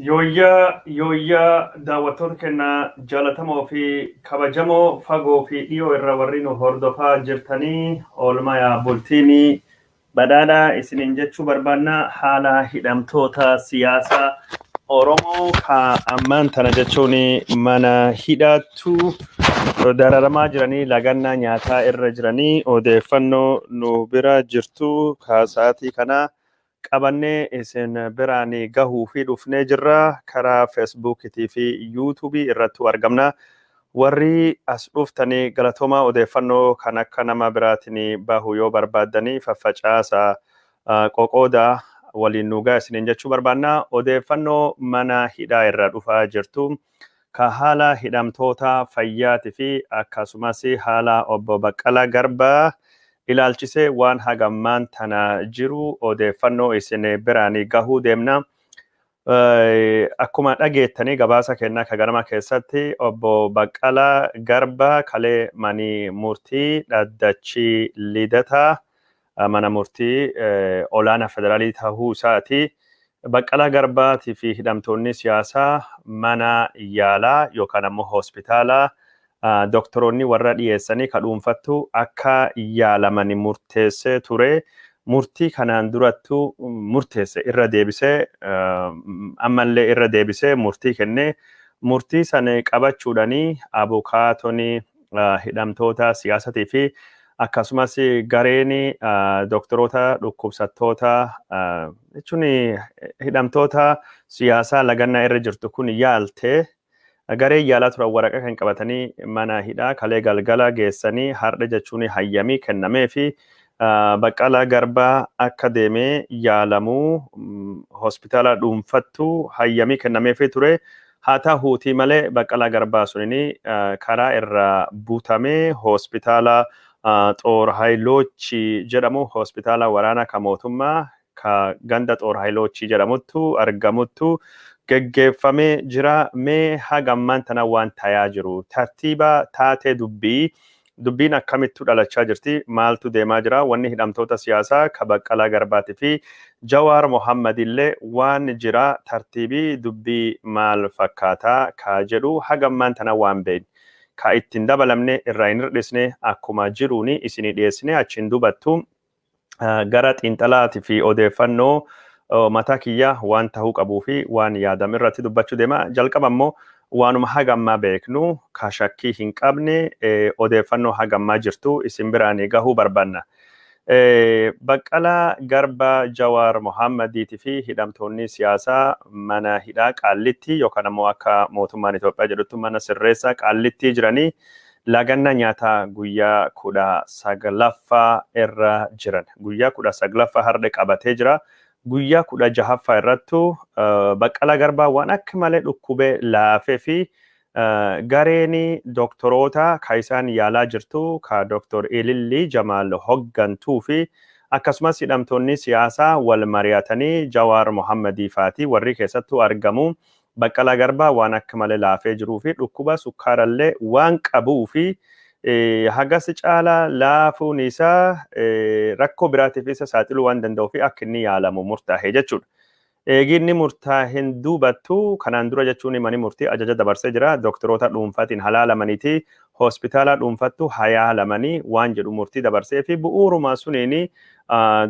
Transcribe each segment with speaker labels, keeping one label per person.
Speaker 1: Yooyyaa yooyyaa, daawwattoota keenya jaalatamoo fi kabajamoo, fagoo fi dhiyoo irra warri nu hordofaa jirtanii, oolmaa bultiinii badhaadhaa isiniin jechuu barbaanna. Haala hidhamtoota siyaasaa Oromoo ka ammaan tana jechuun mana hidhaattu dararamaa jiranii, lagannaa nyaataa irra jiranii, odeeffannoo nu bira jirtu ka sa'aatii kana qabannee isin biraan gahuu fi dhufnee jirra. Karaa Feesbuukiitii fi Yuutuubii irratti argamna. Warri as dhuftanii galatoomaa. Odeeffannoo kan akka nama biraatiin bahu yoo barbaaddanii faffacaasa, qoqoodaa, waliin nuugaa isiniin jechuu barbaanna. Odeeffannoo mana hidhaa irra dhufaa jirtu ka haala hidhamtoota fayyaatii fi akkasumas haala obbo Baqqalaa Garbaa ilaalchisee waan hagammaan tana jiru odeeffannoo isin biraan gahuu deemna. Akkuma dhageettanii gabaasa kennaa ka ganama keessatti, obbo Baqqalaa Garbaa kalee manii murtii dhaddachii Lidataa mana murtii olaanaa federaalii tahuu isaati. Baqqalaa Garbaatii fi hidhamtoonni siyaasaa mana yaalaa yookaan ammoo hospitaalaa doktoroonni warra dhiyeessanii ka dhuunfattu akka yaalaman murteessee ture. Murtii kanaan durattu murteesse irra deebisee, ammallee irra deebisee murtii kennee, murtii sana qabachuudhanii abukaatonni hidhamtoota siyaasatii fi akkasumas gareen doktoroota dhukkubsattoota jechuun hidhamtoota siyaasaa lagannaa irra jirtu kun yaaltee, garee yaalaa turan waraqaa kan qabatanii mana hidhaa kalee galgala geessanii, har'a jechuun hayyamii kennamee fi Baqqalaa Garbaa akka deemee yaalamuu hospitaala dhuunfattu hayyamii kennameefii ture. Haa ta'uutii malee Baqqalaa Garbaa sunini karaa irraa butamee hospitaala Xoor Haayiloochi jedhamu, hospitaala waraanaa ka mootummaa ka ganda Xoor Haayiloochi jedhamuttu argamuttu geggeeffamee jira. Mee haga ammaan tana waan tayaa jiru, tartiiba taatee dubbii, dubbiin akkamittu dhalachaa jirti, maaltu deemaa jira, wanni hidhamtoota siyaasaa ka Baqqalaa Garbaatii fi Jawaar Mohammad illee waan jira, tartiibii dubbii maal fakkaataa ka jedhu haga ammaan tana waan beekne ka ittiin dabalamne irraa hin hir'isne akkuma jiruuni isinii dhiyeessine, achiin dubattu gara xiinxalaatii fi odeeffannoo mataa kiyya waan tahuu qabuu fi waan yaadame irratti dubbachuu deema. Jalqaba immoo waanuma haga ammaa beeknu ka shakkii hin qabne, odeeffannoo haga ammaa jirtu isin biraan gahuu barbaanna. Baqqalaa Garbaa, Jawaar Mohammadiitii fi hidhamtoonni siyaasaa mana hidhaa Qaallitti yookaan ammoo akka mootummaan Itoophiyaa jedhutti mana sirreessaa Qaallittii jiranii laganna nyaataa guyyaa 19ffaa irra jiran. Guyyaa 19ffaa har'a qabatee jira. Guyyaa 16ffaa irrattu Baqqalaa Garbaa waan akka malee dhukkubee laafee fi gareen doktoroota ka isaan yaalaa jirtu ka Doktor Ilillii Jamaal hoggantuu fi akkasumas hidhamtoonni siyaasaa wal mari'atanii, Jawaar Mohammadii faati warri keessattuu argamu, Baqqalaa Garbaa waan akka malee laafee jiruu fi dhukkuba sukkaarallee waan qabuu fi hagas caalaa laafuun isaa rakkoo biraatiif isa saaxiluu waan danda'uu fi akka inni yaalamu murtaa'e jechuudha. Eeginni murtaa'een duubattu kanaan dura jechuun mani murtii ajaja dabarsee jira. Doktoroota dhuunfaatiin halaalamaniiti hospitaala dhuunfattu hayaalamanii waan jedhu murtii dabarsee fi bu'uuruma suniin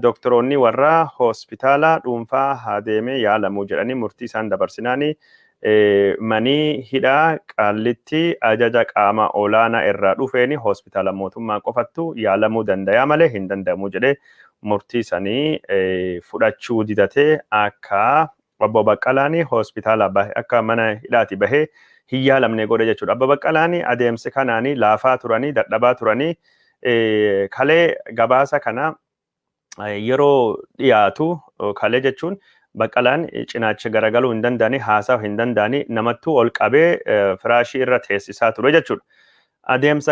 Speaker 1: doktoroonni warra hospitaala dhuunfaa haa deemee yaalamuu jedhanii murtii isaan dabarsinaani manii hidhaa Qaallitti ajaja qaama olaanaa irraa dhufeeni hospitaala mootummaa qofattu yaalamuu danda'a malee hin danda'amu jedhee murtii sanii fudhachuu didatee akka obbo Baqqalaan hospitaala bahe, akka mana hidhaati bahee hin yaalamne godhe jechuudha. Obbo Baqqalaan adeemsi kanaanii laafaa turanii, dadhabaa turanii, kalee gabaasa kana yeroo dhiyaatu, kalee jechuun Baqqalaan cinaacha garagaluu hin danda'ani, haasawa hin danda'ani, namattuu ol qabee firaashii irra teessisaa ture jechuudha. Adeemsa